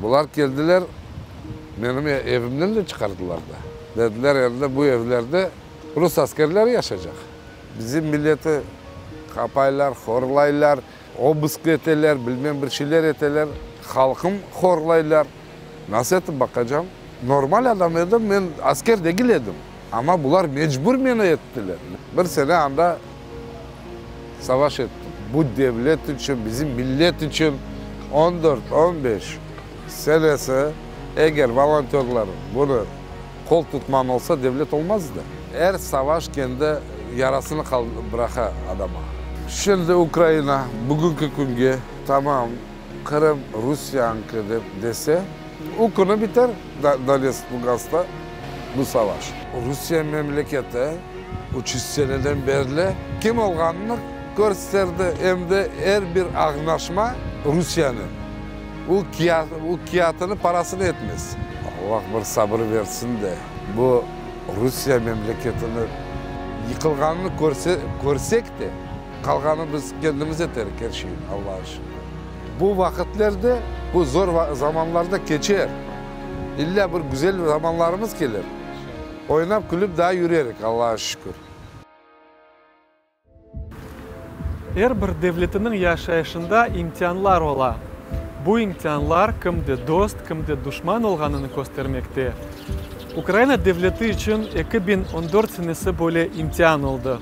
Bular keldiler, menim evimden de çıqardılar da. Dediler, endi bu evlerde rus askerleri yaşaycaq. Bizim milleti qapaylar, horlaylar, obısk eteler, bilmem bir şeyler eteler, halqım horlaylar. Nasıl etip baqacam? Normal adam edim, men asker degil edim. Amma bular mecbur meni ettiler. Bir sene anda savaş ettim. Bu devlet içün, bizim millet içün on dört, on beş senesi, eger volontörlar bunı qol tutman olsa, devlet olmazdı. Er savaş kendi yarasını bıraqa adama. Şimdi Ukraina bugünki künge tamam Qırım Rusiyanıñki dep dese, o künü biter Donetsk, Luganskta bu savaş. Rusiye memleketi 300 seneden berli kim olğanını kösterdi, em de er bir añlaşma Rusiyanen, o kâğıtını parasını etmez. Allah bir sabır bersin de, bu Rusiye memleketini yıqılğanını körsek de, Qalğanı biz kendimiz eterik er şeyni, Allağa şükür. Bu vaqıtler de, bu zor zamanlar da keçer. İlla bir güzel zamanlarımız kelir. Oynap, külip daa yürerik, Allağa şükür. Er bir devletiniñ yaşayışında imtianlar ola. Bu imtianlar kimde dost, kimde duşman olğanını köstermekte. Ukraina devleti içün 2014 senesi böyle imtian oldı.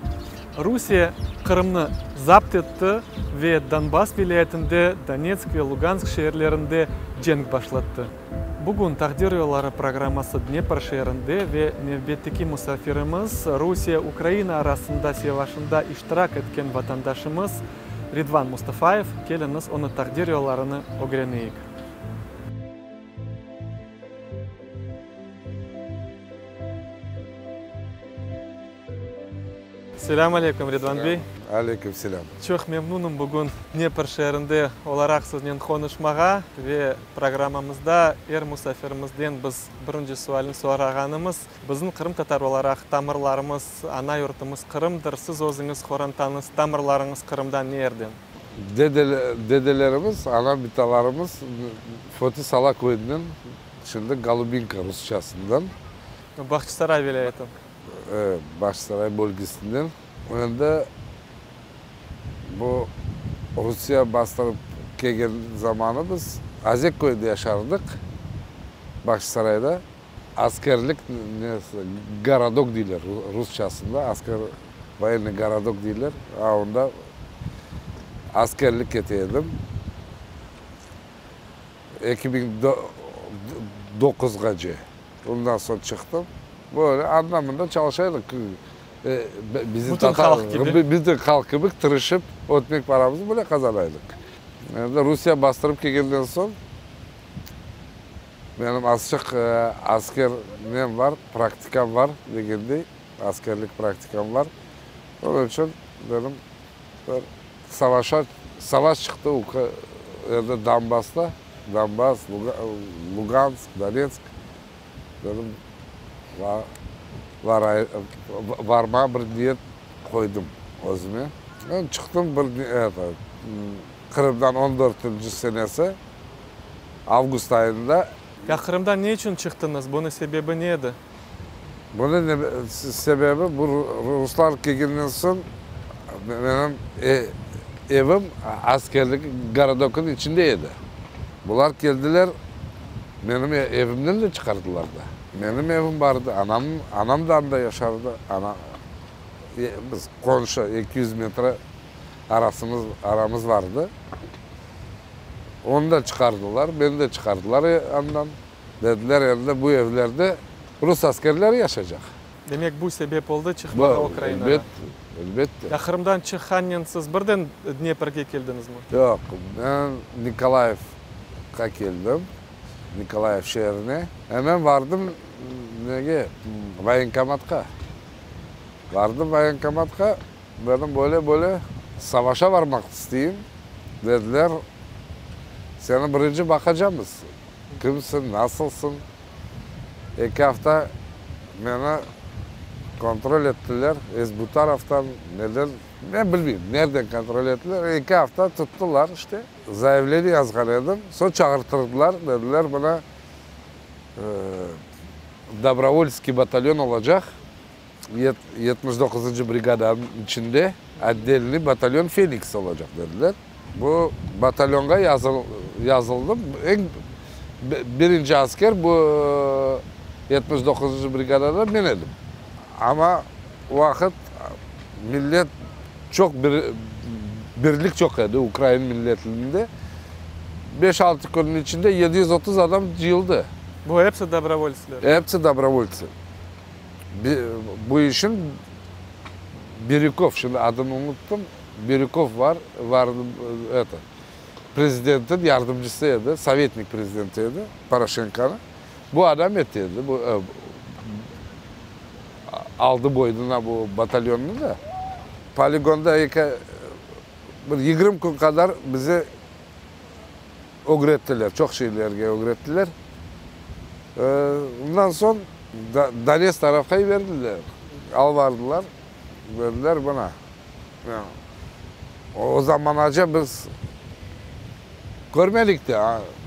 Rusiye Qırımnı zapt etti ve Donbass vilâyetinde Donetsk ve Lugansk şeerlerinde cenk başlattı. Bugün Taqdir yolları programması Dnepr şeerinde ve nevbetteki musafirimiz Rusiye-Ukraina arasında sevaşında iştirak etken vatandaşımız Ridvan Mustafayev. Keliñiz, onı taqdir yollarını ögreneyik. Selâm aleyküm, Ridvan bey. Aleyküm selâm. Çoq memnunım bugün Dnepr şeerinde olaraq siznen qonuşmağa ve programmamızda er musafirimizden biz birinci sualni sorağanımız, bizim qırımtatar olaraq tamırlarımız, ana yurtumız Qırımdır. Siz özüñiz, qorantañız, tamırlarıñız Qırımda ne yerden? Dedelerimiz, ana bitalarımız Foti Sala köyünden, şimdi Golubinka rusçasından. Bağçasaray vilâyeti. Bağçasaray bölgesinden. Endi bu Rusiye bastırıp kelgen zamanı biz Azek köyünde yaşardıq, Bağçasarayda. Askerlik nesi, gorodok deyler rusçasında, asker, voyennıy gorodok deyler, a onda askerlik ete edim. 2009-ğace. Ondan soñ çıqtım. Böyle anda-mında çalışa edik. Bizim Bütün halq kibi. Bütün halq kibi tırışıp, ötmek paramıznı böyle qazana edik. Endi Rusiye bastırıp kelgenden soñ, menim azçıq asker nem bar, praktikam bar degendey, askerlik praktikam bar. Onıñ içün dedim, bir savaşa, savaş çıqtı endi Donbassta. Donbass, Lugansk, Donetsk, dedim, varmağa bir niyet qoydım özüme. Çıqtım bir, eto, Qırımdan on dörtünci senesi, avgust ayında. Ya Qırımdan ne içün çıqtıñız? Bunıñ sebebi ne edi? Bunıñ sebebi, bu ruslar kelgenden soñ menim evim askerlik gorodokınıñ içinde edi. Bular keldiler, menim evimden de çıqardılar da. Menim evim bar edi, anam, anam da anda yaşardı. Ana, biz qonşu, 200 metre arasımız, aramız bar edi. Onı da çıqardılar, meni de çıqardılar andan. Dediler, endi bu evlerde rus askerleri yaşaycaq. Demek, bu sebep oldı çıqmağa Ukrainadan? Elbette, elbette. Ya Qırımdan çıqqannen siz birden Dneprge keldiñizmi? Yoq, men Nikolayevqa keldim, Nikolayev şeerine. Hemen vardım nege, voyenkomatqa. Vardım voyenkomatqa, dedim, böyle-böyle savaşa varmaq isteyim. Dediler, seni birinci baqacamız. Kimsiñ, nasılsıñ? Eki afta meni. Kontrol ettiler, SBU taraftan, neden, men bilmeyim, nereden kontrol ettiler, eki afta tuttılar işte. Zayavleniye yazğan edim, soñ çağırttırdılar, dediler, mına, dobrovolskiy batalyon olacaq, 79-ncı brigadanıñ içinde otdelnıy batalyon Feniks olacaq, dediler. Bu batalyonğa yazıldım. Eñ birinci asker bu 79-ncı brigadada men edim. Amma o vaqıt millet çoq, birlik çoq edi ukrain milletinde. Beş-altı künniñ içinde 730 adam cıyıldı. Bu episi dobrovoltsler? Episi dobrovoltsi. Bu işin Birükov, şimdi adını unuttım, Birükov var, var, eto, prezidentniñ yardımcısı edi, sovetnik prezidenti edi, Poroşenkonıñ. Bu adam etti edi, bu aldı boynuna bu batalyonnı da. Poligonda eki, bir 20 kün qadar bizi ögrettiler, çoq şeylerge ögrettiler. Ondan soñ Donetsk tarafqa yiberdiler, alvardılar, dediler, mına, o zamanaca biz körmedik de,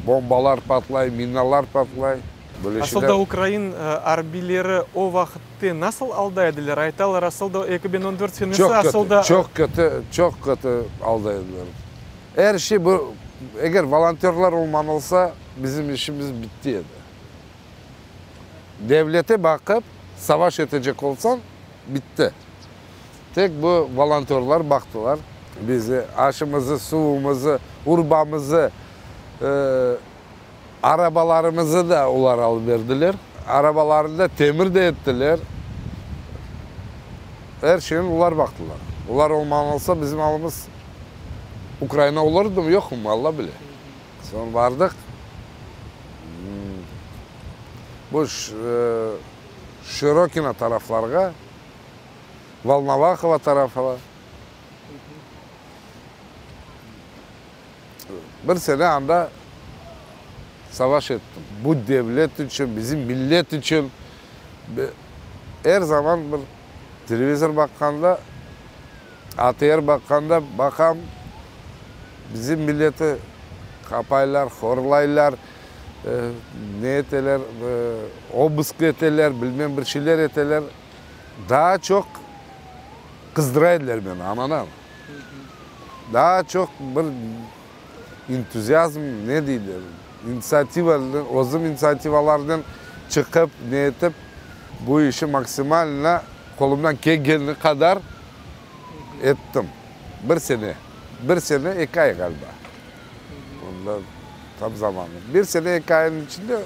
bombalar patlay, minalar patlay, böyle şeyler. Asıl da ukrain arbiyleri o vaqıtte nasıl alda ediler? Aytalar, asıl da 2014 senesi asıl da. Çoq kötü, çoq kötü alda ediler. Er şey bu, eger volontörlar olmanılsa, bizim işimiz bitti edi. Devlete baqıp savaş etecek olsañ, bitti. Tek bu volontörlar baqtılar bizi, aşımızı, suvumızı, urbamızı, arabalarımızı da olar alıp berdiler. Arabalarnı da temir de ettiler. Er şeyni olar baqtılar. Olar olmanılsa, bizim alımız Ukraina olurdımı, yoqmı, Alla bile. Soñ bardıq, bu Şirokino taraflarğa, Volnovahova tarafına. Bir sene anda savaş ettim. Bu devlet içün, bizim millet içün. Er zaman bir televizor baqqanda, ATR baqqanda baqam, bizim milleti qapaylar, horlaylar, ne eteler, obısk eteler, bilmem bir şeyler eteler. Daa çoq qızdıra ediler meni, aman-aman. Daa çoq bir entuziyazm, ne deyler, initsiativa, özüm initsiativalarnen çıqıp, ne etip, bu işi maksimalno qolumdan kelgeni qadar ettim. Bir sene, bir sene eki ay ğaliba. Onda tam zamanı. Bir sene eki aynıñ içinde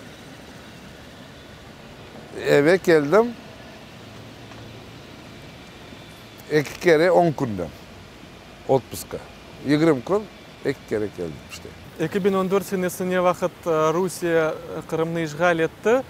eve keldim. Eki kere on künden otpuska. 20 kün eki kere keldim işte. 2014 senesi ne vaqıt Rusiye Qırımnı işğal etti,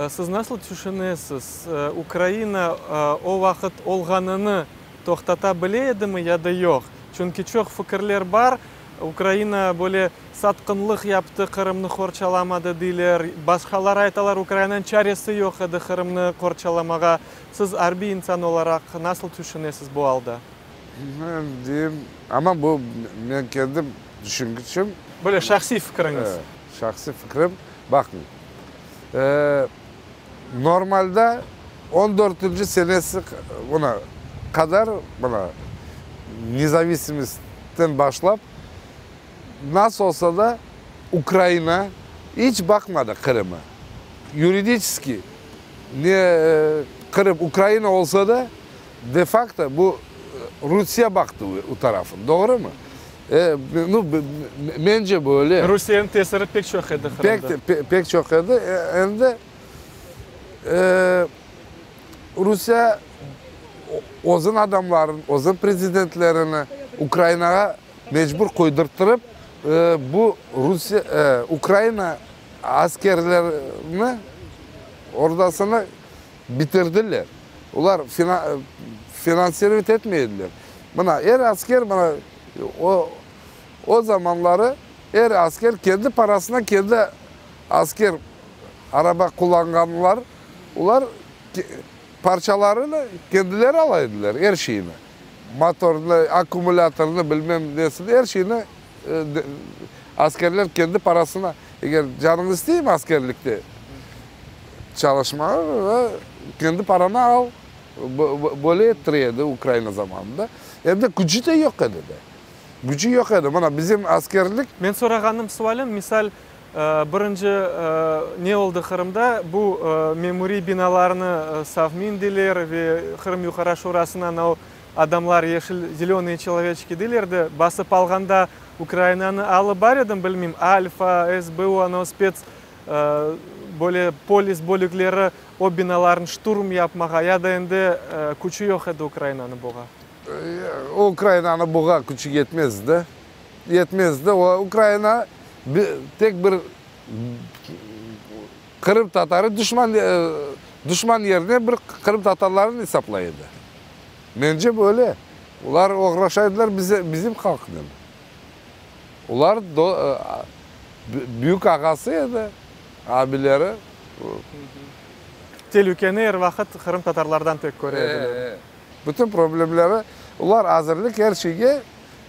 siz nasıl tüşünesiz, Ukraina o vaqıt olğanını toqtata bile edimi ya da yoq? Çünki çoq fikirler bar, Ukraina böyle satqınlıq yaptı, Qırımnı qorçalamadı deyler, başqalar aytalar, Ukrainanıñ çaresi yoq edi Qırımnı qorçalamağa. Siz arbiy insan olaraq nasıl tüşünesiz bu alda? Men deyim, amma bu men kendim tüşüngiçim. Böyle şahsiy fikriñiz. Şahsiy fikrim, baqıñ, normalda on dörtünci senesi mına qadar, mına nezavisimostten başlap, nasıl olsa da Ukraina iç baqmadı Qırımı. Yuridiçeskiy ne Qırım Ukraina olsa da, de fakto bu Rusiye baqtı o tarafını, doğrumı? Nu, mence böyle. Rusiyeniñ tesiri pek çoq edi Qırımda. Pek, pek çoq edi. Endi Rusiye özüniñ adamlarını, özüniñ prezidentlerini Ukrainağa mecbur qoydurttırıp, bu Rusiye, Ukraina askerlerini, ordasını bitirdiler. Olar finansirovat etmey ediler. Mına, er asker, mına, o, o zamanları er asker kendi parasına kendi asker araba qullanğanlar, olar. Parçalarını kendileri ala ediler, er şeyni. Motornı, akkumulâtornı, bilmem nesini, er şeyni askerler kendi parasına. Eger canıñ isteymi askerlikte çalışmağa, kendi paranı al. Böyle ettire edi Ukraina zamanında. Em de küçü de yoq edi de. Küçü yoq edi. Mına bizim askerlik. Men sorağanım sualim, misal, Birinci ne oldı Qırımda? Bu memuriy binalarnı savmindiler ve Qırım Yuqara Şurasına anau adamlar yeşil, zelönıye çeloveçki deyler de, basıp alğanda Ukrainanı alı bar edim, bilmeyim, Alfa, SBU, anau spets böyle polis bölükleri o binalarnı şturm yapmağa ya da endi küçü yoq edi Ukrainanı buğa? Ukrainanı buğa küçü yetmezdi. Yetmezdi. O, Ukraina tek bir qırımtatarı duşman, duşman yerine bir qırımtatarlarnı esaplay edi. Mence, böyle. Olar oğraşa ediler bize, bizim halqnen. Olar büyük ağası edi, abileri. Telükeni er vaqıt qırımtatarlardan tek köre ediler. Bütün problemleri, olar azırlıq er şeyge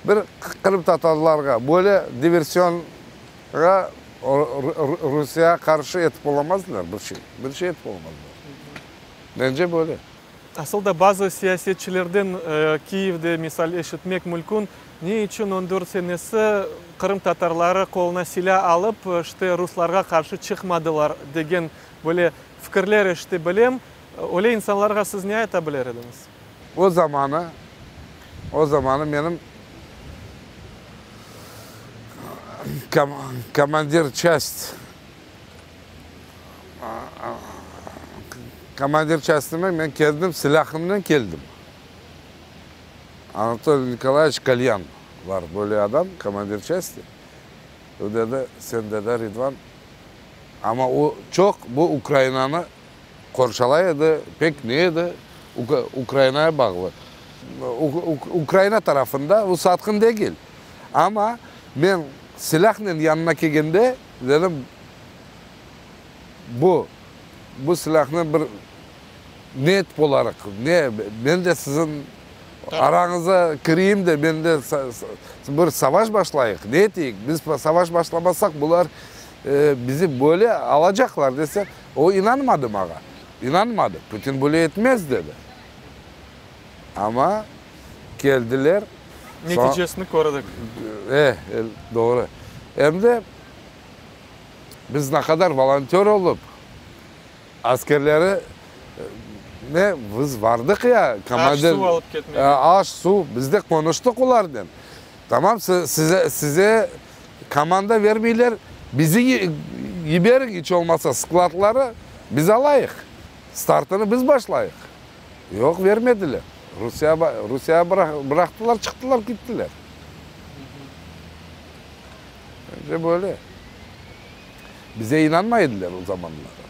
Bir qırımtatarlarğa böyle diversionğa Rusiyağa qarşı etip olamazlar bir şey, bir şey etip olamazlar. Mence böyle. Asıl da bazı siyasetçilerden Kiyevde, misal, eşitmek mülkün, ne içün on dört senesi qırımtatarları qoluna silâ alıp, işte, ruslarğa qarşı çıqmadılar degen böyle fikirler eşite bilem. Öyle insanlarğa siz ne ayta biler ediñiz? O zamanı, o zamanı menim komandir çast, komandir çastime men keldim, silâhımnen keldim. Anatoliy Nikolayeviç Kalyan var böyle adam, komandir çasti. O dedi, sen dedi, Ridvan, amma o çoq bu Ukrainanı Qorçalay edi, pek ne edi, Ukrainaya bağlı. Ukraina tarafında, o satqın degil. Amma men silâhnen yanına kelgende, dedim, bu, bu silâhnen bir ne etip olarıq, ne, men de siziñ arañıza kireyim de, men de bir savaş başlayıq, ne eteyik, biz savaş başlamasaq, bular bizi böyle alacaqlar, dese, O inanmadı maña, inanmadı, Putin böyle etmez, dedi. Amma keldiler. Neticesini kördik. E, doğru. Em de biz ne qadar volontör olıp, askerleri, ne, biz vardıq ya, komandir. Aş-suv alıp ketmege. Aş-suv, biz de qonuştıq olarnen. Tamam, size, size komanda vermeyler, bizi yiberiñ iç olmasa skladları, biz alayıq, startını biz başlayıq. Yoq, vermediler. Rusiya, Rusiya bıraqtılar, çıqtılar, kettiler. Bence böyle. Bize inanmay ediler o zamanları.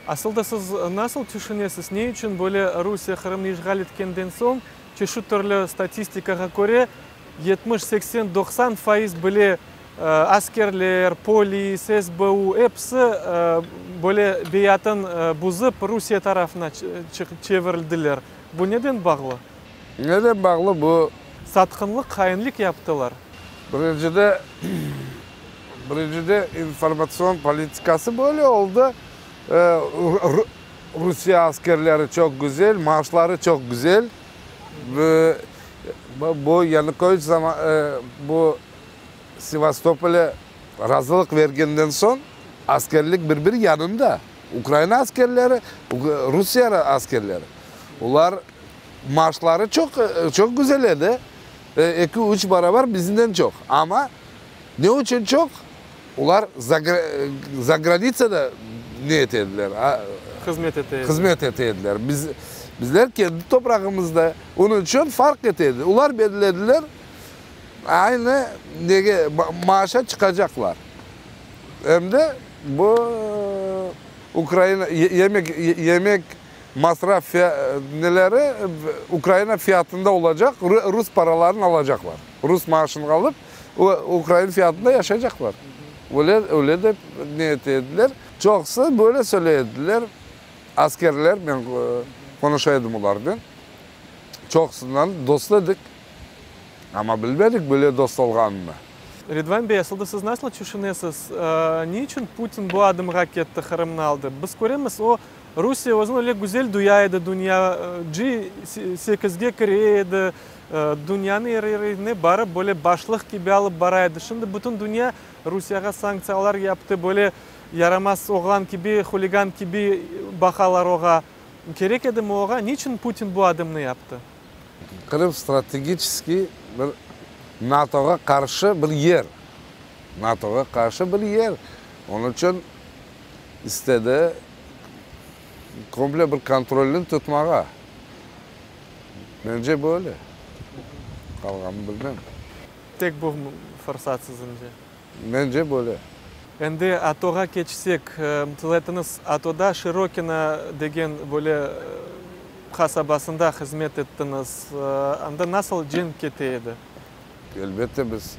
Asıl da siz nasıl tüşünesiz, ne içün böyle Rusiye Qırımnı işğal etkenden soñ, çeşit türlü statistikağa köre, 70, 80, 90% bile askerler, polis, SBU, episi böyle beyatın buzıp Rusiye tarafına çevirildiler. Bu neden bağlı? Neden bağlı bu? Satqınlıq, hainlik yaptılar. Birincide, birincide informatsion politikası böyle oldı. Rusiye askerleri çoq güzel, maaşları çoq güzel. Bu Yanukoviç bu Sevastopole razılıq vergenden soñ askerlik bir-bir yanında, Ukraina askerleri, Rusiye askerleri, olar maaşları çoq çoq güzel edi, eki-üç barabar bizden çoq. Amma ne içün çoq? Olar zagranitsada ne ete ediler? Hızmet ete ediler. Hızmet ete ediler. Biz, bizler kendi toprağımızda. Onıñ içün farq ete edi. Olar belirlediler, aynı nege, maaşa çıqacaqlar. Em de bu Ukraina yemek, yemek masraf neleri Ukraina fiyatında olacaq, rus paralarını alacaqlar. Rus maaşını alıp, ukrain fiyatında yaşaycaqlar. Öyle, öyle dep ne ete ediler. Çoqusı böyle söyley ediler, askerler, men. Qonuşa edim olarnen. Çoqusından dost edik. Amma bilmedik böyle dost olğanını. Ridvan bey, asılda siz nasıl tüşünesiz, ne içün Putin bu adımğa ketti, Qırımnı aldı? Biz köremiz, o, Rusiye özüni öyle güzel duya edi, dünya G sekizge kire edi, dünyanı er yerine barıp böyle başlıq kibi alıp bara edi. Şimdi bütün dünya Rusiyağa sanktsiyalar yaptı, böyle yaramaz oğlan kibi, huligan kibi baqalar oğa. Kerek edimi oğa? Niçün Putin bu adımnı yaptı? Qırım strategiçeskiy bir NATOğa qarşı bir yer. NATOğa qarşı bir yer. Onıñ içün istedi komple bir kontrolni tutmağa. Mence böyle. Qalğanını bilmem. Tek bu fırsat siziñce? Mence böyle. Endi ATOğa keçsek, siz ayttıñız, ATOda Şirokino degen böyle qasabasında hızmet ettiñiz. Anda nasıl cenk kete edi? Elbette, biz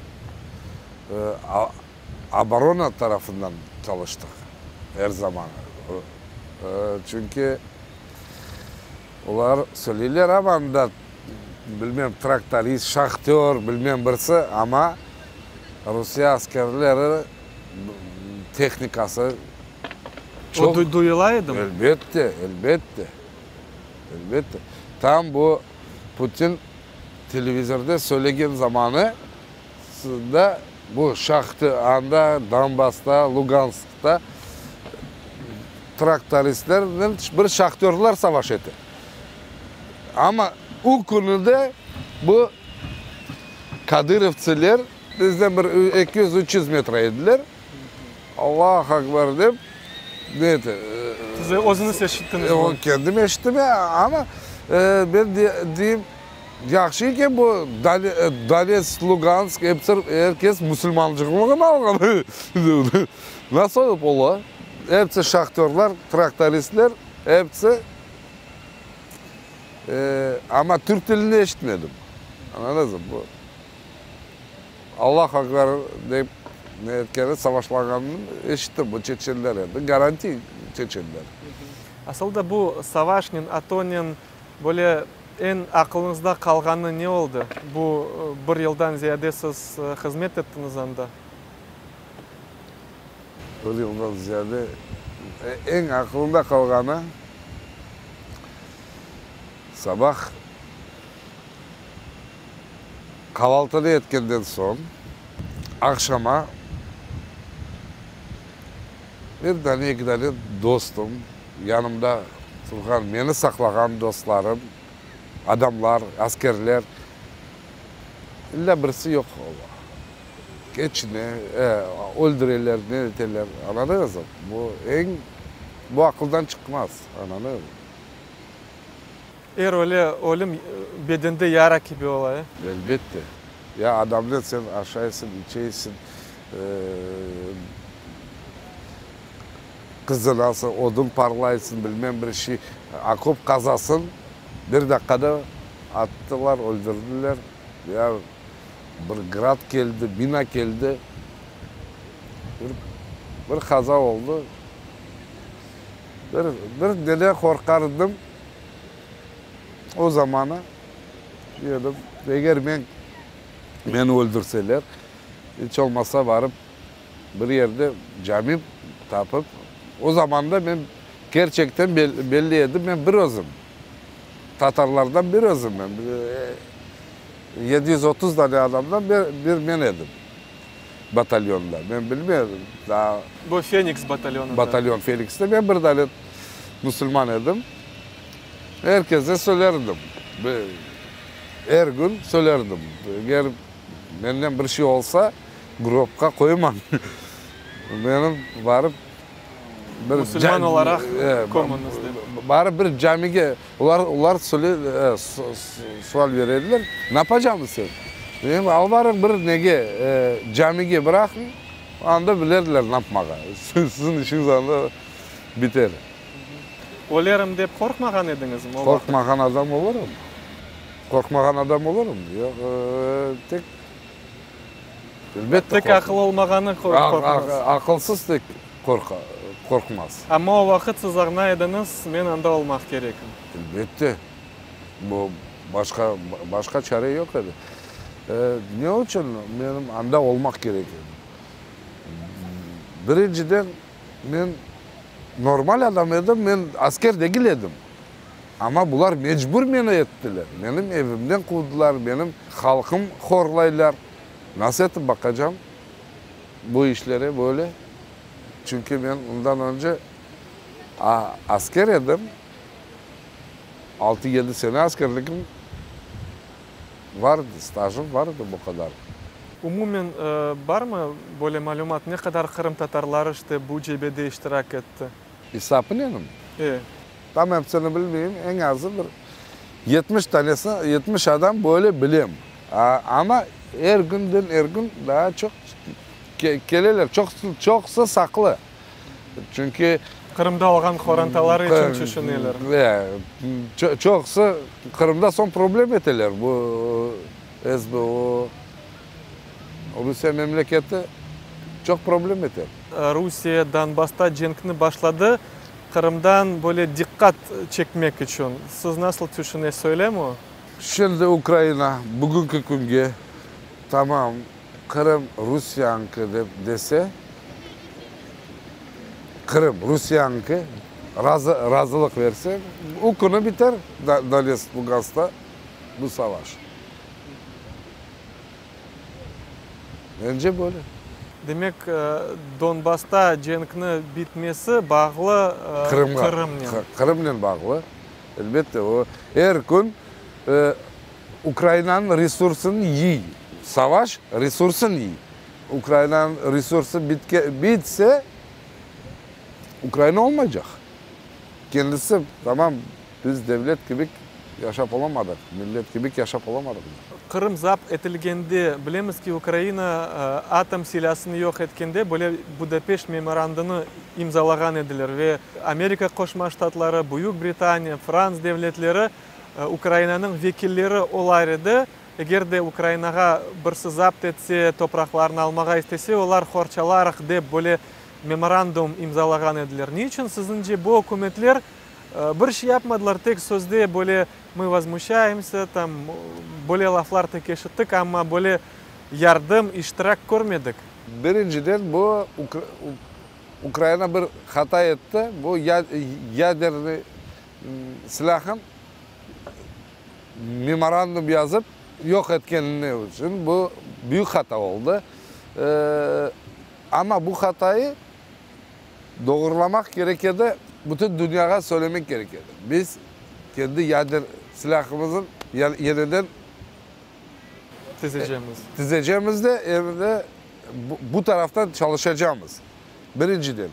oborona tarafından çalıştıq er zaman. Çünki olar söyleyler, amma anda, bilmem, traktorist, şahtör, bilmem birisi, amma Rusiye askerleri tehnikası çoq. O duyula edimi? Elbette, elbette, elbette. Tam bu Putin televizorda söylegen zamanı da bu şahtı anda Donbassta, Luganskta traktoristlernen bir şahtörler savaş ete. Amma o künü de bu kadırovtsiler bizden bir 200-300 metre ediler. Allah akbar dep, ne ete. Siz özüñiz eşittiñiz bunı? Kendim eşittim, amma ben deyim, yahşı eken bu Donetsk, Lugansk, episi, er kes musulmancılığını alğan. Nasıl olıp ola? Episi şahtörlar, traktoristler, episi. Amma türk tilini eşitmedim. Añladınızmı? Bu Allah akbar dep ne etkeni, savaşlağanını eşittim. Bu çeçenler edi, garanti çeçenler. Asıl da bu savaşnen, ATOnen böyle eñ aqılıñızda qalğanı ne oldı? Bu bir yıldan ziyade siz hızmet ettiñiz anda. Bir yıldan ziyade eñ aqılımda qalğanı, sabah qavaltını etkenden soñ, aqşama bir dane, eki dane dostum, yanımda turğan, meni saqlağan dostlarım, adamlar, askerler, illa birisi yoq ola. Keçine, öldüreler, ne eteler, añladıñızmı? Bu eñ, bu aqıldan çıqmaz, añladıñızmı? Er öyle ölüm bedende yara kibi ola, e? Elbette. Ya adamnen sen aşaysıñ, içeysiñ, qızınasıñ, odun parlaysıñ, bilmem bir şey, okop qazasıñ, bir daqqada attılar, öldürdiler. Ya Bir grad keldi, mina keldi, bir bir qaza oldı. Bir bir neden qorqar edim o zamanı, dedim, eger men meni öldürseler, iç olmasa barıp bir yerde cami tapıp, o zamanda men kerçekten belli edim, men bir özüm, tatarlardan bir özüm men. 730 dane adamdan bir men edim batalyonda. Men bilmedim daa. Bu Feniks batalyonında. Batalyon Fenikste men bir dane musulman edim. Er kese söylerdim. Er kün söylerdim. Eger menden bir şey olsa, grobqa qoymañ. Menim barıp bir Musulman olaraq kömüñiz dep. Barıp bir camige, olar, olar sual berediler, napacamız sen? Deyim, al barıñ bir nege, camige bıraqıñ, anda bilerler napmağa. Siziñ işiñiz anda biter. Ölerim dep qorqmağan ediñizmi o vaqıt? Qorqmağan adam olurmı? Qorqmağan adam olurmı? Yoq, tek Elbette Tek aqıl olmağanı qorqmaz. Aqılsız tek. Qorqmaz. Amma o vaqıt siz añlay ediñiz, men anda olmaq kerekim. Elbette. Bu, başqa, başqa çare yoq edi. Ne içün menim anda olmaq kerek edim? Birinciden, men normal adam edim, men asker degil edim. Amma bular mecbur meni ettiler. Menim evimden quvdılar, menim halqım horlaylar. Nasıl etip baqacam bu işlere böyle? Çünki men ondan önce asker edim, altı-yedi sene askerligim var edi, stajım var edi bu qadar. Umumen, barmı böyle malümat, ne qadar qırımtatarları işte bu cebede iştirak etti? Esapınenmi? E. Tam epsini bilmeyim, eñ azı bir 70 tanesi, 70 adam böyle bilem. Amma er künden er kün daa çoq keleler, çoqusı saqlı. Çünki Qırımda olğan qorantaları içün tüşüneler. Çoqusı Qırımda soñ problem eteler. Bu SBO, Rusiye memleketi çoq problem eter. Rusiye Donbassta cenkni başladı, Qırımdan böyle diqqat çekmek içün. Siz nasıl tüşünesiz, öylemi? Şimdi Ukraina bugünki künge tamam Qırım Rusiyanıñki dep dese, Qırım Rusiyanıñki razı, razılıq verse, o künü biter Donetsk, Luganskta bu savaş. Mence böyle. Demek, Donbassta cenkni bitmesi bağlı Qırımğa, Qırımnen. Qırımnen bağlı, elbette. O, er kün Ukrainanıñ resursını yiy. Savaş resursını yiy. Ukrainanıñ resursı bitke, bitse, Ukraina olmaycaq. Kendisi, tamam, biz devlet kibi yaşap olamadıq, millet kibi yaşap olamadıq. Qırım zapt etilgende, bilemiz ki, Ukraina atom silâsını yoq etkende, böyle Budapeşt memorandumı imzalağan ediler ve Amerika Qoşma Ştatları, Büyük Britaniya, Frans devletleri Ukrainanıñ vekilleri olar edi. Eger de Ukrainağa birisi zapt etse, topraqlarını almağa istese, olar qorçalarıq dep böyle memorandum imzalağan ediler. Ne içün siziñce bu ükümetler bir şey yapmadılar, tek sözde böyle mı vozmuşçayemsâ, tam böyle laflar tek eşittik, amma böyle yardım, iştirak körmedik? Birinciden, bu Ukraina bir hata etti, bu yaderniy silâhın memorandum yazıp yoq etkenine içün bu büyük hata oldı. Amma bu hatayı doğurlamaq kerek edi, bütün dünyağa söylemek kerek edi. Biz kendi yader silâhımızın yeniden tizecemiz. Tizecemiz de, em de bu taraftan çalışacağımız. Birinciden.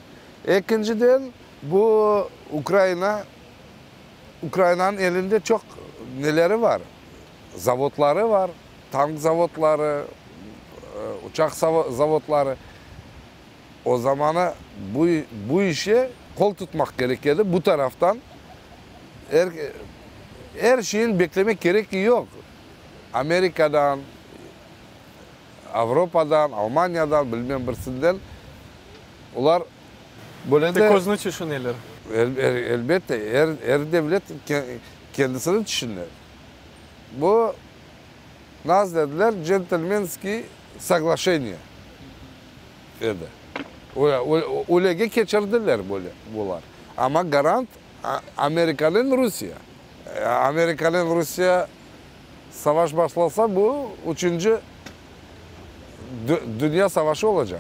Ekinciden, bu Ukraina, Ukrainanıñ elinde çoq neleri var, zavodları var, tank zavodları, uçaq zavodları. O zamanı bu, bu işe qol tutmaq kerek edi, bu taraftan er, er şeyni beklemek kerek yoq. Amerikadan, Avropadan, Almaniyadan, bilmem birisinden olar böyle de... Tek özüni tüşüneler. Elbette, er, er devlet kendisini tüşüner. Bu, nasıl dediler, centlmenskiy soglaşeniye edi. Öylege keçirdiler böyle bular. Amma garant Amerikanen Rusiye. Amerikanen Rusiye savaş başlasa, bu üçünci dünya savaşı olacaq.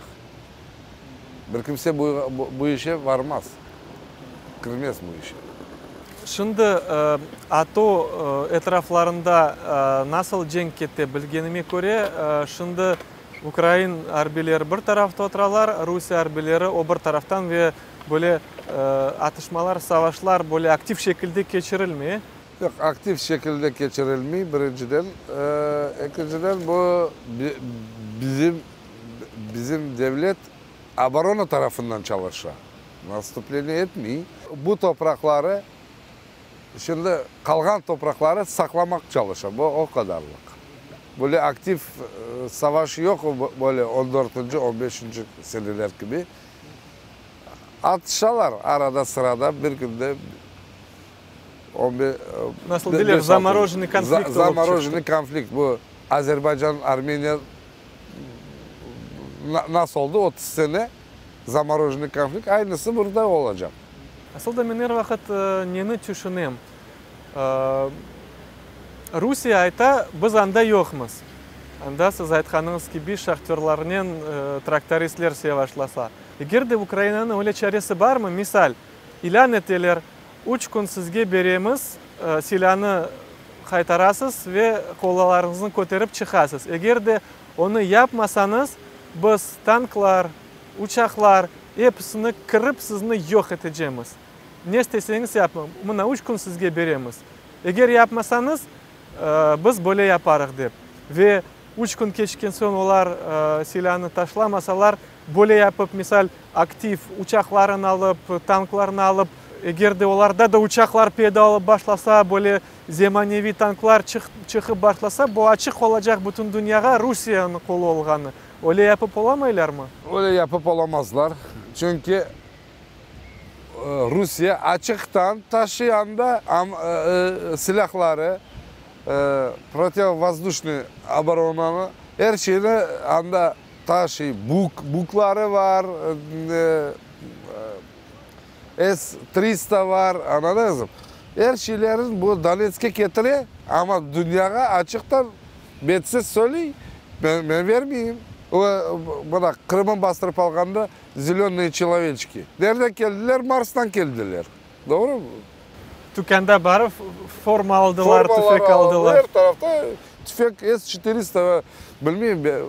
Bir kimse bu, bu işe varmaz, kirmez bu işe. Şimdi ATO etraflarında nasıl cenk kete, bilgenime köre, şimdi ukrain arbiyleri bir tarafta oturalar, Rusiye arbiyleri o bir taraftan ve böyle atışmalar, savaşlar böyle aktiv şekilde keçirilmey. Yoq, aktiv şekilde keçirilmey, birinciden. Ekinciden, bu bizim, bizim devlet oborona tarafından çalışa, nastupleniye etmey. Bu topraqları, şimdi qalğan topraqları saqlamaq çalışa, bu o qadarlıq. Böyle aktiv savaş yoq, böyle 14-, 15 seneler kibi. Atışalar arada-sırada, bir künde on be, Nasıl deyler, zamorojennıy konflikt olıp çıqtı. Zamorojennıy konflikt, bu Azerbaycan, Armeniya nasıl oldı 30 sene zamorojennıy konflikt, aynısı burada olacaq. Asıl da men er vaqıt neni tüşünem, Rusiye ayta, biz anda yoqmız. Anda, siz aytqanıñız kibi, şahtörlarnen traktoristler sevaşlasa. Eger de Ukrainanıñ öyle çaresi barmı, misal, ilân eteler, üç kün sizge beremiz, silânı qaytarasız ve qollarıñıznı köterip çıqasız. Eger de onı yapmasañız, biz tanklar, uçaqlar, episini kirip sizni yoq etecemiz. Ne isteseñiz yapıñ, mına üç kün sizge beremiz. Eger yapmasañız, biz böyle yaparıq dep. Ve üç kün keçken soñ olar silânı taşlamasalar, böyle yapıp, misal, aktiv uçaqlarını alıp, tanklarını alıp, eger de olarda da uçaqlar peyda olıp başlasa, böyle zemaneviy tanklar çıqıp başlasa, bu açıq olacaq bütün dünyağa Rusiyeniñ qolu olğanı. Öyle yapıp olamaylarmı? Öyle yapıp olamazlar, çünki Rusiye açıqtan taşıy anda silâhları, protivovozdušnıy oboronanı, er şeyni anda taşıy, buk, bukları bar, S 300 bar, añladıñızmı? Er şeylerini bu Donetskke ketire, amma dünyağa açıqtan betsiz söyley, men vermeyim. Mına Qırım'ı bastırıp alğanda Zelönıye çeloveçki. Nereden keldiler? Marstan keldiler. Doğru mı? Tükânda barıp forma aldılar, tüfek aldılar. Er tarafta tüfek S 400, bilmeyim,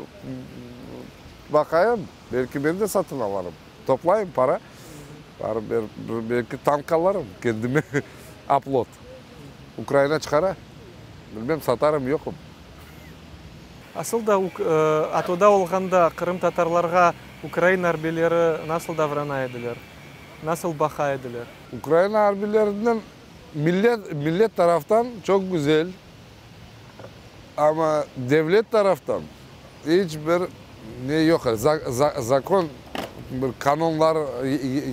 baqayım, belki men de satın alırım. Toplayım para, barıp belki tank alırım kendime, Oplot. Ukraina çıqara, bilmem satarım, yoqım. Asıl da ATOda olğanda qırımtatarlarğa ukrain arbiyleri nasıl davrana ediler, nasıl baqa ediler? Ukraina arbiylerinden millet, millet taraftan çoq güzel, amma devlet taraftan iç bir ne yoq. Zakon, bir qanunlar,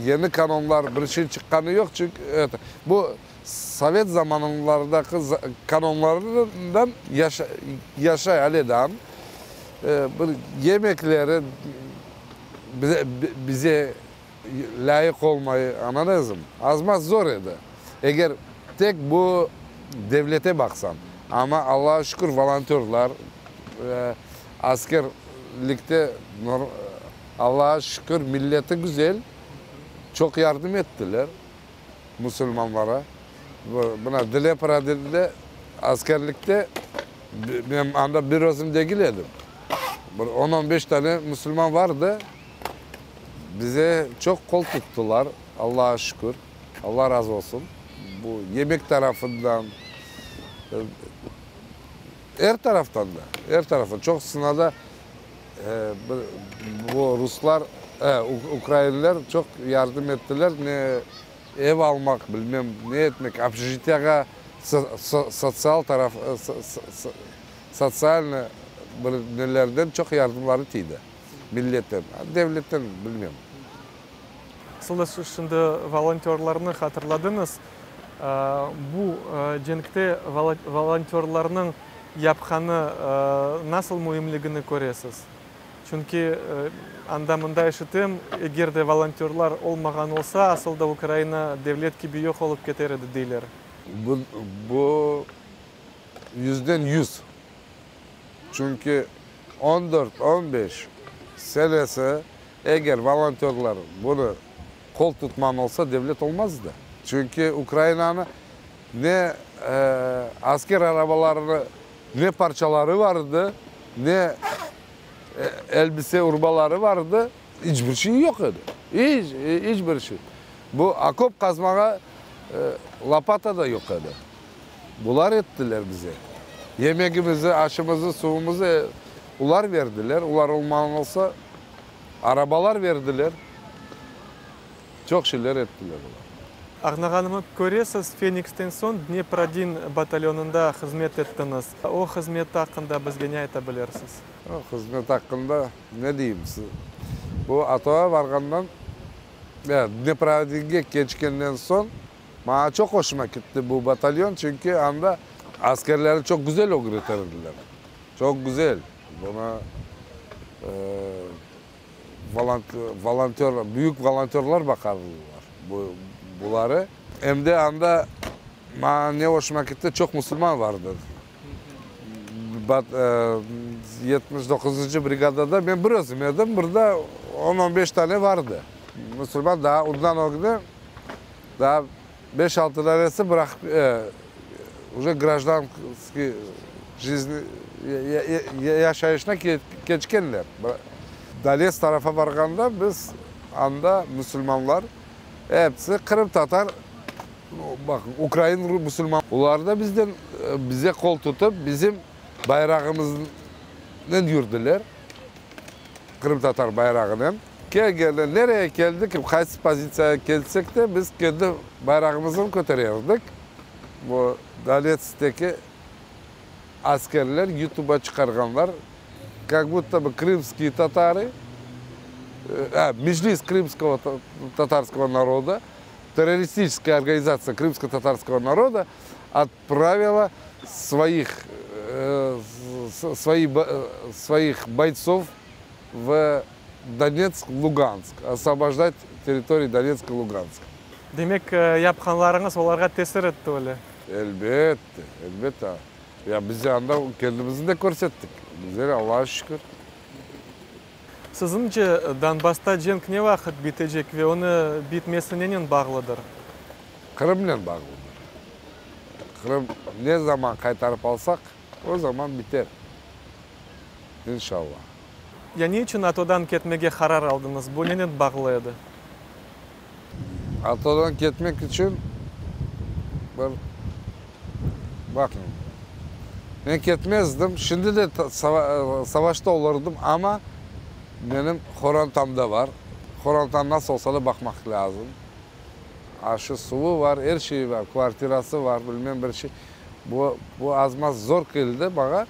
yeni qanunlar, bir şey çıqqanı yoq, çünki bu sovet zamanlarındaki qanunlarından yaşay ale daa. Bir yemekleri bize lâyıq olmay, añladıñızmı? Az-maz zor edi. Eger tek bu devlete baqsañ, amma Allağa şükür volontörlar, askerlikte Allağa şükür milleti güzel, çoq yardım ettiler musulmanlara. Mına Dneprodnde askerlikte men anda bir özüm degil edim. Bir on-on beş tane musulman vardı. Bize çoq qol tuttılar, Allağa şükür, Alla razı olsun. Bu yemek tarafından, er taraftan da, er taraftan. Çoqusına da bu ruslar, ukrainler çoq yardım ettiler, ne ev almaq, bilmem ne etmek, общежитиеğa sotsial taraf, sotsialnıy bir nelerden çoq yardımları tiydi. Milletten, devletten bilmem. Asıl siz şimdi volontörlarnı hatırladıñız. Bu cenkte volontörlarnıñ yapqanı nasıl müimligini köresiz? Çünki anda-mında eşitem, eger de volontörlar olmağan olsa, asıl da Ukraina devlet kibi yoq olıp keter edi, deyler. Bu 100%. Çünki 14-15 senesi eger volontörlar bunı qol tutman olsa, devlet olmazdı. Çünki Ukrainanı ne asker arabalarını, ne parçaları vardı, ne elbise urbaları vardı, iç bir şey yoq edi. İç, iç bir şey. Bu okop qazmağa lopata da yoq edi. Bular ettiler bize. Yemegimizi, aşımızı, suvumızı olar verdiler. Olar olmağan olsa, arabalar verdiler. Çoq şeyler ettiler olar. Añlağanıma köre, siz Feniksten soñ Dnepr-1 batalyonında hızmet ettiñiz. O hızmet aqqında bizge ne ayta bilirsiz? O hızmet aqqında ne deyim? Bu ATOğa varğandan. Dnepro-odinge keçkenden soñ maña çoq hoşuma ketti bu batalyon, çünki anda askerlerni çoq güzel ögreter ediler, çoq güzel. Bunı volontör, büyük volontörlar baqardılar buları. Em de anda maña ne hoşuma ketti, çoq musulman vardı. 79-ncı brigadada men bir özüm edim, bir de on-on beş tane vardı. Musulman daa ondan ögde daa beş-altı tanesi bıraqıp, uje grajdanskiy jizni, yaşayışına keçkenler. Donetsk tarafa barğanda biz anda musulmanlar episi qırımtatar, Baq, ukrain, musulman, olar da bizden, bize qol tutıp, bizim bayrağımıznen yürdiler, qırımtatar bayrağınen. Kelgende, nereye keldik, qaysı pozitsiyağa kelsek de, biz kendi bayrağımıznı kötererdik. Bu Donetskteki askerler YouTube'a çıqarğanlar, kak budto bı krımskiye tatarı, Meclis krımskogo tatarskogo naroda, Terroristiçeskaya organizatsiya krımsko-tatarskogo naroda otpravila svoih svoi svoih boytsov v Donetsk, Lugansk, osvobojdat territoriyi Donetsk i Lugansk. Demek, yapqanlarıñız olarğa tesir etti, öyle? Elbette, elbette. Ya biz anda kendimizni de körsettik. Güzel, Allağa şükür. Siziñce, Donbassta cenk ne vaqıt bitecek ve onı bitmesi nenen bağlıdır? Qırımnen bağlıdır. Qırım ne zaman qaytarıp alsaq, o zaman biter, inşallah. Ya ne içün ATOdan ketmege qarar aldıñız? Bu nenen bağlı edi? ATOdan ketmek içün bir, baqıñ, men ketmezdim, şimdi de savaşta olurdım, amma menim qorantam da bar, qorantam nasıl olsa da baqmaq lâzım. Aşı, suvu bar, er şeyi bar, kvartirası bar, bilmem bir şey. Bu, bu az-maz zor keldi maña,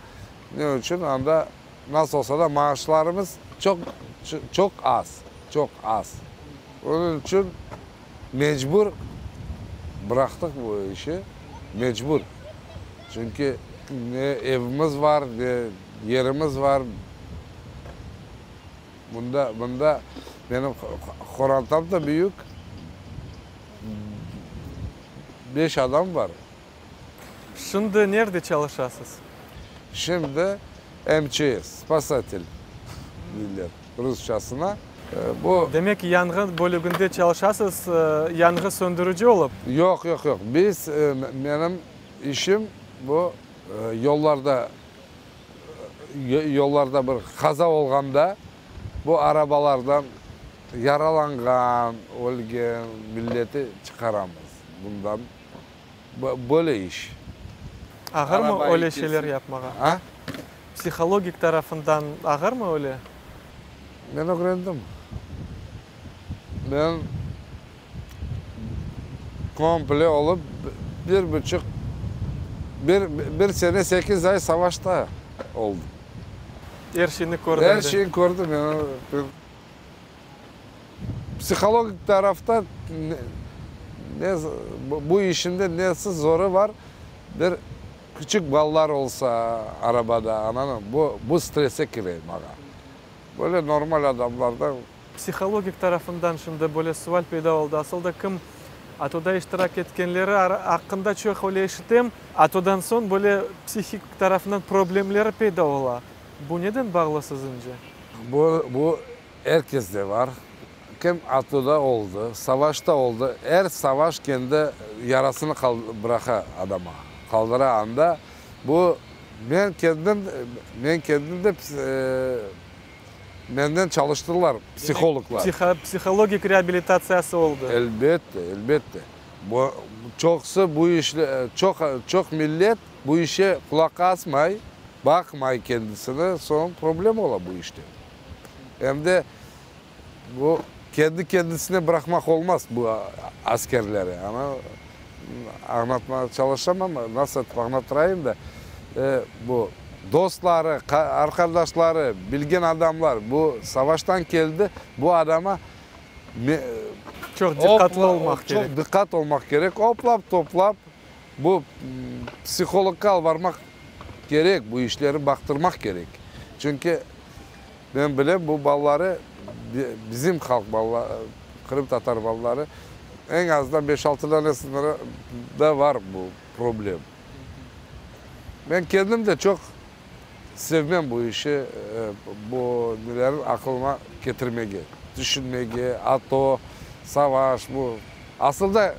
ne içün anda Nasıl olsa da maaşlarımız çoq, çoq az, çoq az. Onıñ içün mecbur bıraqtıq bu işi, mecbur. Çünki ne evimiz bar, ne yerimiz bar. Bunda, bunda menim qorantam da büyük, beş adam bar. Şimdi nerde çalışasız? Şimdi MÇS, spasatel deyler rusçasına. Bu. Demek, yanğın bölüginde çalışasız, yanğı söndürici olıp? Yoq, yoq, yoq. Biz, menim işim bu yollarda, yollarda bir qaza olğanda bu arabalardan yaralanğan, ölgen milleti çıqaramız. Bundan Böyle iş. Ağırmı öyle şeyler yapmağa? A? Psihologik tarafından ağırmı öyle? Men ögrendim. Men komple olıp bir buçuq, bir, bir sene sekiz ay savaşta oldım. Er şeyni kördiñ de. Er şeyni kördim. Psihologik tarafta ne, bu işinde nesi zoru bar, bir küçük balalar olsa arabada, ananı, bu, bu stresse kire maña. Böyle normal adamlarda. Psihologik tarafından şimdi böyle sual peyda oldı, asıl da kim ATOda iştirak etkenleri aqqında çoq öyle eşitem, ATOdan soñ böyle psihik tarafından problemleri peyda ola. Bu neden bağlı siziñce? Bu, bu Er kesde bar. Kim ATOda oldı, savaşta oldı, er savaş kendi yarasını bıraqa adama, qaldıra anda. Bu, men kendim, men kendim de menden çalıştılar psihologlar. Psihologik reabilitatsiyası oldı. Elbette, elbette. Bu, çoqusı bu işle, çoq, çoq millet bu işe qulaq asmay, baqmay kendisini, soñ problem ola bu işte. Em de bu kendi kendisine bıraqmaq olmaz bu askerleri. Ana, añlatmağa çalışam amma, nasıl etip añlattırayım da, bu dostları, arqadaşları, bilgen adamlar, bu savaştan keldi, bu adama. Çoq diqqatlı olmaq kerek. Çoq diqqat olmaq kerek. Oplap-toplap bu psihologqa alvarmaq kerek, bu işleri baqtırmaq kerek. Çünki men bilem, bu balaları, bizim halq balaları, qırımtatar balaları, eñ azından beş-altı danesinde var bu problem. Men kendim de çoq sevmem bu işi, bu nelerni aqılıma ketirmege, tüşünmege, ATO, savaş, bu asıl da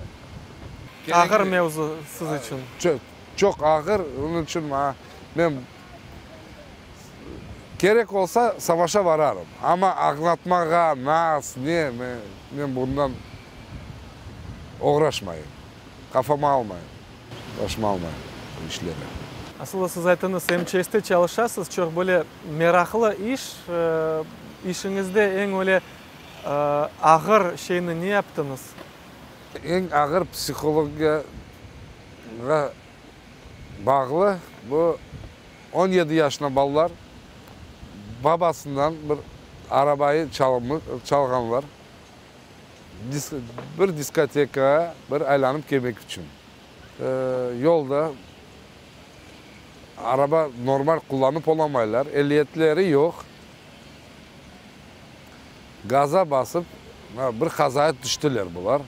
Ağır mevzu siz içün. Çoq, çoq ağır, onıñ içün maña, men kerek olsa savaşa vararım, amma añlatmağa, nas, ne, men bundan oğraşmayım. Qafama almayım, başıma almayım bu işleri. Asıl da siz aytıñız, MÇSte çalışasız, çoq böyle meraqlı iş. İşiñizde eñ öyle ağır şeyni ne yaptıñız? Eñ ağır psihologiyağa bağlı bu 17 yaşına balalar babasından bir arabayı çalğanlar. Bir diskotekağa bir aylanıp kelmek içün. Yolda araba normal qullanıp olamaylar, ehliyetleri yoq. Gaza basıp, bir qazaya tüştiler bular.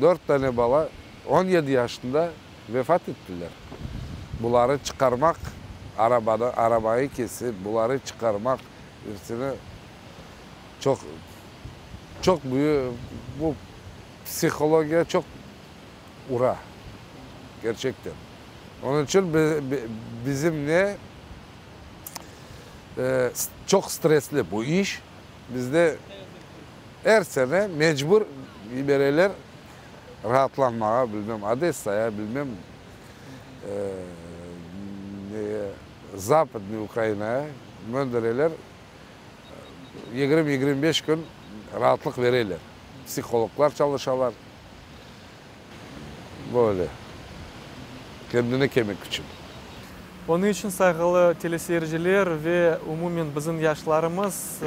Dört tane bala 17 yaşında vefat ettiler. Buları çıqarmaq, arabanı, arabayı kesip, buları çıqarmaq, episini çoq, çoq büyük, bu psihologiya çoq ura, kerçekten. Onıñ içün bizim ne, çoq stresli bu iş, bizde er sene mecbur yibereler raatlanmağa, bilmem, Odessaya, bilmem, neye, Zapadnıy Ukrainaya göndereler, 20-25 kün raatlıq bereler, psihologlar çalışalar, böyle, kendine kelmek içün. Onıñ içün, sayğılı teleseyirciler ve umumen bizim yaşlarımız,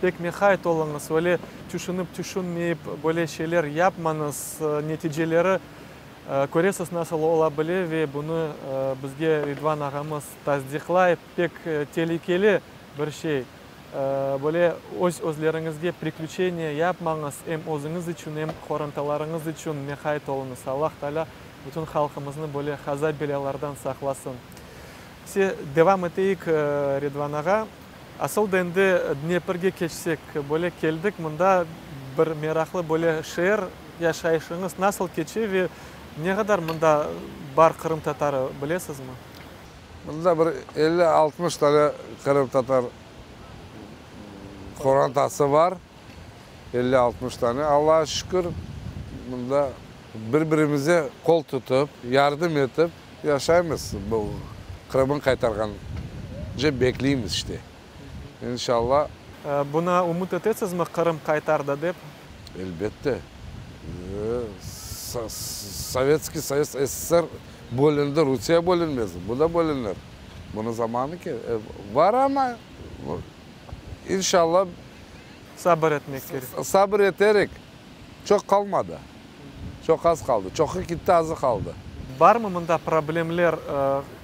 pek meqayt oluñız, öyle tüşünip tüşünmeyip böyle şeyler yapmañız, neticeleri köresiz nasıl ola bile ve bunı bizge Ridvan ağamız tasdiqlay, pek telükeli bir şey. Böyle öz özleriñizge priklüçeniye yapmañız, em özüñiz içün, em qorantalarıñız içün meqayt oluñız. Allah Taalâ bütün halqımıznı böyle qaza-belâlardan saqlasın. Se, devam eteyik, Ridvan ağa. Asıl da endi Dneprge keçsek, böyle keldik mında, bir meraqlı böyle şeer, yaşayışıñız nasıl keçe ve ne qadar mında bar qırımtatarı, bilesizmi? Mında bir 50-60 tane qırımtatar qorantası bar, 50-60 tane. Allağa şükür, mında bir-birimize qol tutıp, yardım etip yaşaymız. Bu Qırım'ın qaytarğance bekleymiz işte. İnşallah. Buna ümüt etesizmi, Qırım qaytardı dep? Elbette. Sovetskiy Soyuz, SSR bölündi, Rusiye bölünmez, bu da bölünir. Bunıñ zamanı bar amma, inşallah. Sabır etmek kerek. Sabır eterek, çoq qalmadı, çoq az qaldı, çoqu gitti, azı qaldı. Barmı mında problemler?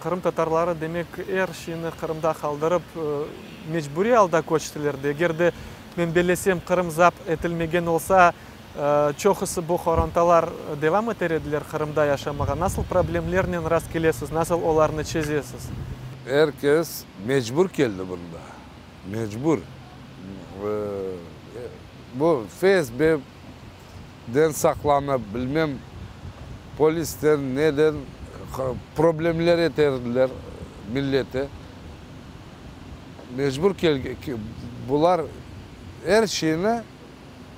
Qırımtatarları, demek, er şeyni Qırımda qaldırıp, mecburiy alda köçtiler. Eger de, men bellesem, Qırım zapt etilmegen olsa, çoqusı bu qorantalar devam eter ediler Qırımda yaşamağa. Nasıl problemlernen rast kelesiz, nasıl olarnı çezesiz? Er kes mecbur keldi bunda, mecbur. Bu FSBden saqlanıp, bilmem, polisten, neden problemler eterdiler millete. Mecbur bular er şeyni,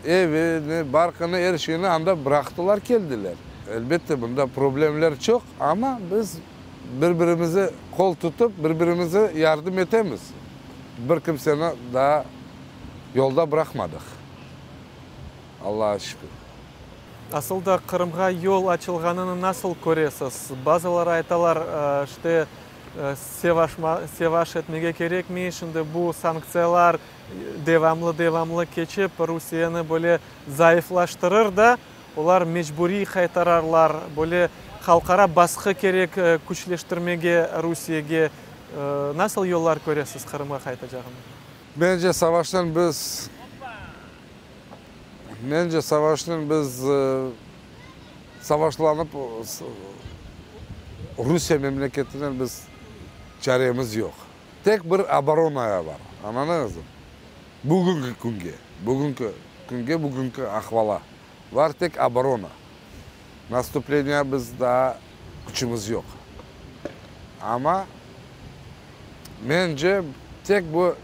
evini, barqını, er şeyni anda bıraqtılar, keldiler. Elbette, bunda problemler çoq, amma biz bir-birimize qol tutıp, bir-birimize yardım etemiz. Bir kimseni daa yolda bıraqmadıq, Allağa şükür. Asıl da Qırımğa yol açılğanını nasıl köresiz? Bazıları aytalar, işte. Sevaşma, sevaş etmege kerekmey, şimdi bu sanktsiyalar devamlı-devamlı keçip, Rusiyeni böyle zayıflaştırır da, olar mecburiy qaytararlar, böyle halqara basqı kerek küçleştirmege Rusiyege. Nasıl yollar köresiz Qırımğa qaytacağını? Mence, savaştan biz, mence, savaşnen biz savaşlanıp Rusiye memleketinen biz çaremiz yoq. Tek bir oboronaya bar, añladıñızmı? Bugünki künge, bugünki künge, bugünki ahvala var tek oborona. Nastupleniya biz daa küçümiz yoq. Amma mence tek bu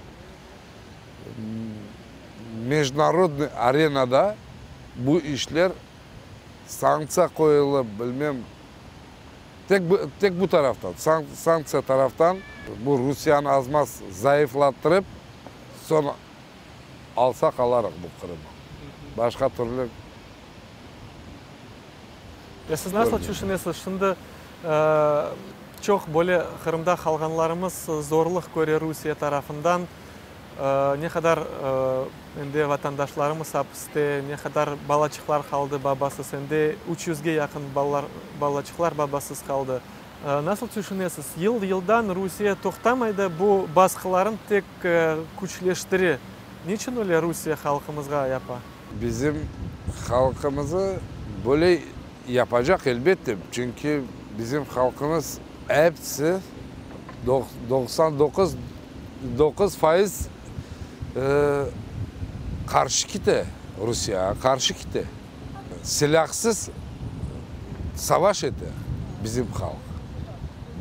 mejdunarodnıy arenada bu işler sanktsiya qoyulıp, bilmem, tek bu, tek bu taraftan, sanktsiya taraftan bu Rusiyanı az-maz zayıflattırıp, soñ alsaq alarıq bu Qırımı. Başqa türlü. Ya siz nasıl tüşünesiz, şimdi çoq böyle Qırımda qalğanlarımız zorluq köre Rusiye tarafından, ne qadar endi vatandaşlarımız apiste, ne qadar balaçıqlar qaldı babasız, endi üç yüzge yaqın balalar, balaçıqlar babasız qaldı. Nasıl tüşünesiz, yıl-yıldan Rusiye toqtamay da bu basqılarını tek küçleştire, niçün öyle Rusiye halqımızğa yapa? Bizim halqımızı böyle yapacaq, elbette, çünki bizim halqımız episi 99, 9% qarşı kete, Rusiyağa qarşı kete. Silâhsız savaş ete bizim halq,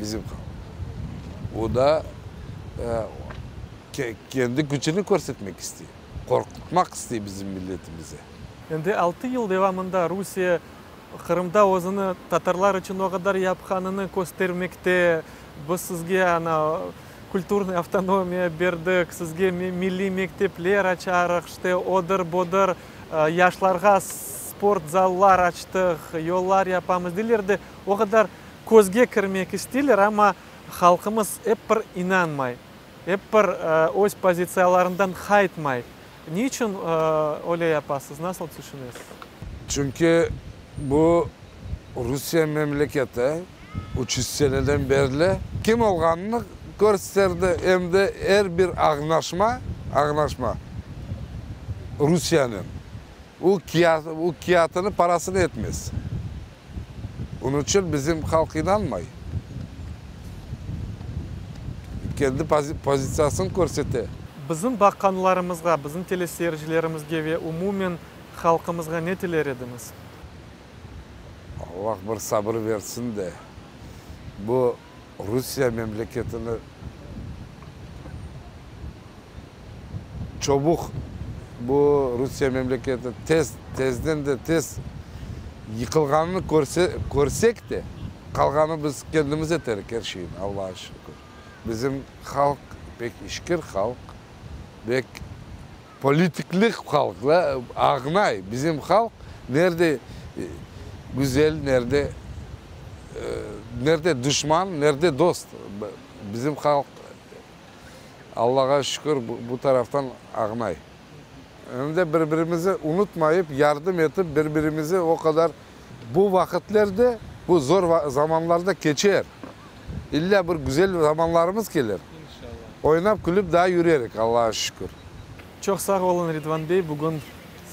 bizim halq. O da kendi küçüni körsetmek istey. Qorqutmaq istey bizim milletimizi. Endi altı yıl devamında Rusiye Qırımda özüni tatarlar içün o qadar yapqanını köstermekte, biz sizge ana kulturnıy avtonomiya berdik, sizge milliy mektepler açarıq, işte odır, budır, yaşlarğa sport zallar açtıq, yollar yapamız deyler de, o qadar közge kirmek isteyler, amma halqımız ep bir inanmay. Ep bir öz pozitsiyalarından qaytmay. Ne içün öyle yapasız, nasıl tüşünesiz? Çünki bu Rusiye memleketi 300 seneden berli kim olğanını kösterdi, em de er bir añlaşma, añlaşma Rusiyenen, o o kâğıtını parasını etmez. Onıñ içün bizim halq inanmay. Kendi pozitsiyasını körsete. Bizim baqqanlarımızğa, bizim teleseyircilerimizge ve umumen halqımızğa ne tiler ediñiz? Allah bir sabır versin de, bu Rusiye memleketini çabuq bu Rusiye memleketi tez, tezden de tez yıqılğanını körse, körsek de, qalğanı biz kendimiz eterik er şeyni, Allağa şükür. Bizim halq pek işkir halq, pek politikli halq, añlay. Bizim halq nerde güzel, nerde, nerde duşman, nerde dost. Bizim halq Allağa şükür, bu taraftan añlay. Em de bir-birimizi unutmayıp, yardım etip, bir-birimizi o qadar bu vaqıtlerde, bu zor zamanlarda keçer. İlla bir güzel zamanlarımız kelir. Oynap, külip daa yürerik, Allağa şükür. Çoq sağ oluñ, Ridvan bey, bugün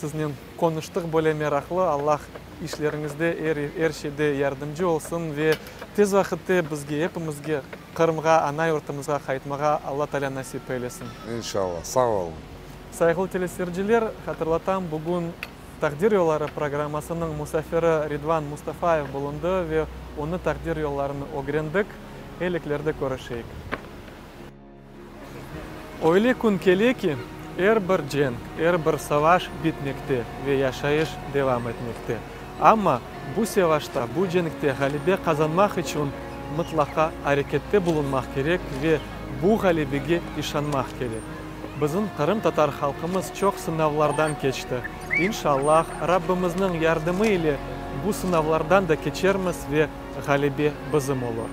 siznen qonuştıq böyle meraqlı. Allah işleriñizde, er, er şeyde yardımcı olsun ve tez vaqıtte bizge, epimizge Qırımğa, ana yurtumızğa qaytmağa Alla Taalâ nasip eylesin. İnşallah. Sağ oluñ. Sayğılı teleseyirciler, hatırlatam, bugün Taqdir yolları programmasınıñ musafiri Ridvan Mustafayev bulundı ve onı taqdir yollarını ögrendik. Eliklerde körüşeyik. Öyle kün kele ki, er bir cenk, er bir savaş bitmekte ve yaşayış devam etmekte. Amma bu sevaşta, bu cenkte ğalebe qazanmaq içün mıtlaqa arekette bulunmaq kerek ve bu ğalebege işanmaq kerek. Bizim qırımtatar halqımız çoq sınavlardan keçti. İnşallah, Rabbimizniñ yardımı ile bu sınavlardan da keçermiz ve ğalebe bizim olur.